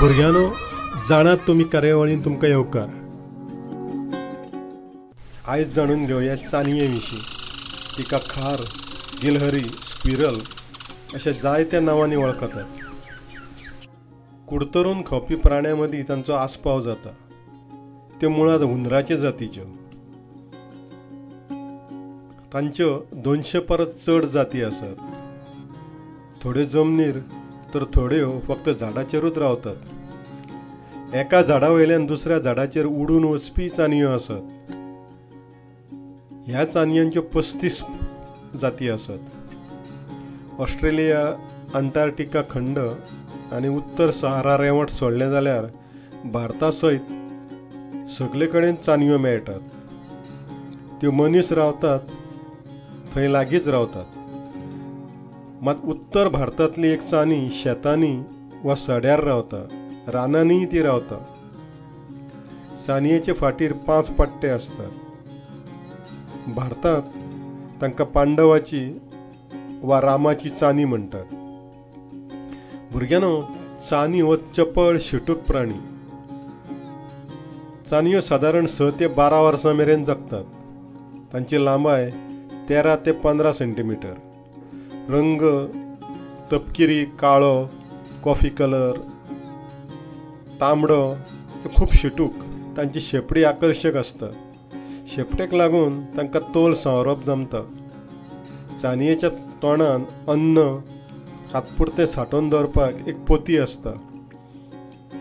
भुरग्यांनो, जाणात तुमी कार्यावळीन तुमकां येवकार. आयज जाणून घेवया चानये विशीं. तिका खार, गिलहरी, स्क्विरल अशा जायत्या नांवांनी वळखतात. कुडतरून खावपी प्राण्यां मदीं तांचो आस्पाव जाता. त्यो मुळांत हुंदराचे जातीच्यो. तांच्यो 200 परस चड जाती आसात. थोड्यो जमनीर तर थोड्यो फक्त झाडाचेरूच रावतात. एका झाडा वयल्यान दुसऱ्या झाडाचेर उडून वचपी चानयो आसात. ह्या चानयांच्यो 35 जाती आसात. ऑस्ट्रेलिया, अंटार्क्टिका खंड आनी उत्तर सहारा रेंवट सोडलें जाल्यार भारता सयत सगळे कडेन चानयो मेळटात. त्यो मनीस रावतात थंय लागींच रावतात. मात उत्तर भारतांतली एक चानी शेतांनी वा सड्यार रावता. रानांनीय ती रावता. चानयेचे फाटीर 5 पट्टे आसतात. भारतांत तांकां पांडवाची वा रामाची चानी म्हणटात. भुरग्यांनो, चानी हो चपळ शिटूक प्राणी. चानयो सादारण 6 ते 12 वर्सां मेरेन जगतात. तांची लांबाय 13 ते 15 सेंटीमिटर. रंग तपकिरी, काळो, कॉफी कलर, तांबडो. खूब शिटूक. तांची शेपडी आकर्शक आसता. शेपटेक लागून तांकां तोल सांवरप जमता. चानयेच्या तोंडान अन्न तात्पुरतें सांठोवन दवरपाक एक पोती आसता.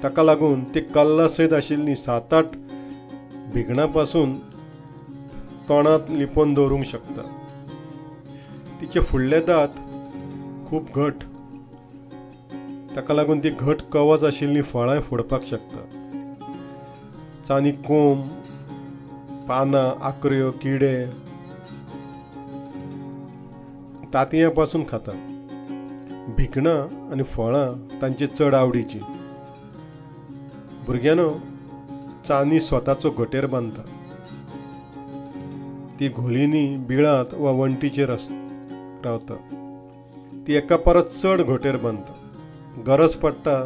ताका लागून ती कल्ला सयत आशिल्लीं 7-8 भिकणां पासून तोंडांत लिपोवन दवरूंक शकता. तिचे फुडले दांत खूब घट. ताका लागून ती घट कवच आशिल्लीं फळांय फोडपाक शकता. चानी कोंब, पानां, आकऱ्यो, किडे, तांतयां पासून खातात. भिकणां आनी फळां तांची चड आवडीची. भुरग्यांनो, चानी स्वताचो घोंटेर बांदता. ती घोलींनी, बिळांत वा वण्टीचेर रावता. ती एका परस चड घोंटेर बांदता. गरज पडटा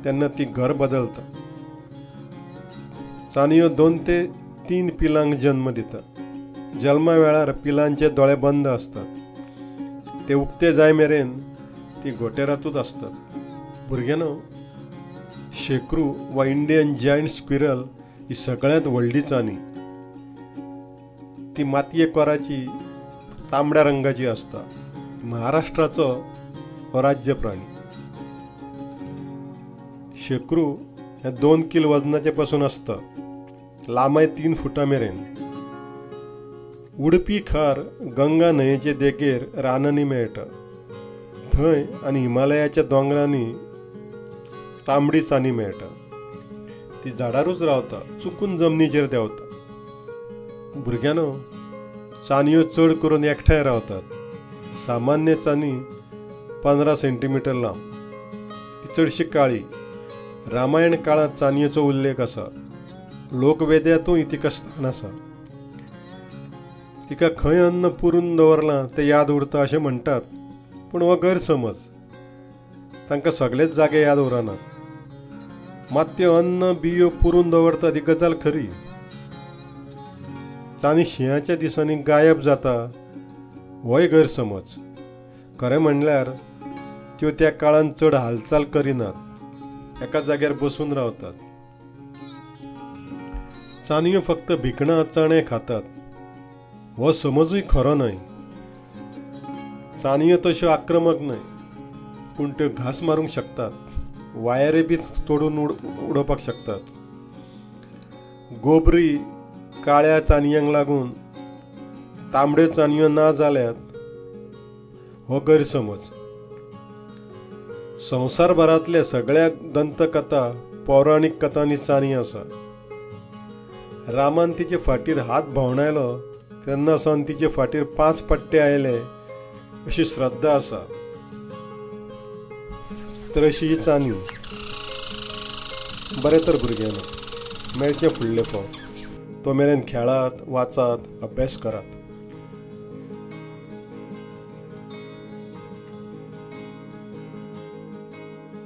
तेन्ना ती घर बदलता. चानयो 2 ते 3 पिलांक जन्म दिता. जल्मा वेळार पिलांचे दोळे बंद आसतात. ते उक्ते जाय मेरेन ती घोंटेरांतूच आसतात. भुरग्यांनो, शेकरू वा इंडियन जायंट स्क्विरल ही सगळ्यांत व्हडली चानी. ती मातये कोराची, तांबड्या रंगाची आसता. महाराष्ट्राचो हो राज्य प्राणी. शेकरू हे 2 किल वजनाचे पासून आसता. लांबाय 3 फुटां मेरेन. उडपी खार गंगा न्हंयेचे देगेर रानांनी मेळटा. थंय आनी हिमालयाच्या दोंगरांनी तांबडी चानी मेळटा. ती झाडारूच रावता, चुकून जमनीचेर देंवता. भुरग्यांनो, चानयो चड करून एकठांय रावतात. सामान्य चानी 15 सेंटीमिटर लांब. ती चडशी काळी. रामायण काळांत चानयेचो उल्लेख आसा. लोकवेद्यांतूय तिका स्थान आसा. तिका खंय अन्न पुरून दवरलां तें याद उरता अशें म्हणटात, पूण हो गैरसमज. तांकां सगळेच जागे याद उरनात. मात त्यो अन्न बियो पुरून दवरतात ही गजाल खरी. चानी शिंयाच्या दिसांनी गायब जाता होय गैरसमज. खरें म्हणल्यार त्यो त्या काळांत चड हालचाल करिनात. एका जाग्यार बसून रावतात. चानयो फक्त भिकणां, चणे खातात हो समजूय खरो न्हय. चानयो तश्यो आक्रमक न्हय, पूण त्यो घांस मारूंक शकतात. वायरी बी तोडून उडोवपाक शकतात. गोबरी काळ्या चानयांक लागून तांबड्यो चानयो ना जाल्यात हो गैरसमज. संवसारभरांतल्या सगळ्या दंतकथा, पौराणीक कथांनी चानी आसा. रामान तिचे फाटीर हात भोंवडायलो तेन्ना सावन तिचे फाटीर 5 पट्टे आयले अशी श्रद्धा आसा. तर अशी ही चानी. बरें तर भुरग्यांनो, मेळचें फुडले फावट. तो मेरेन खेळात, वाचात, अभ्यास करात.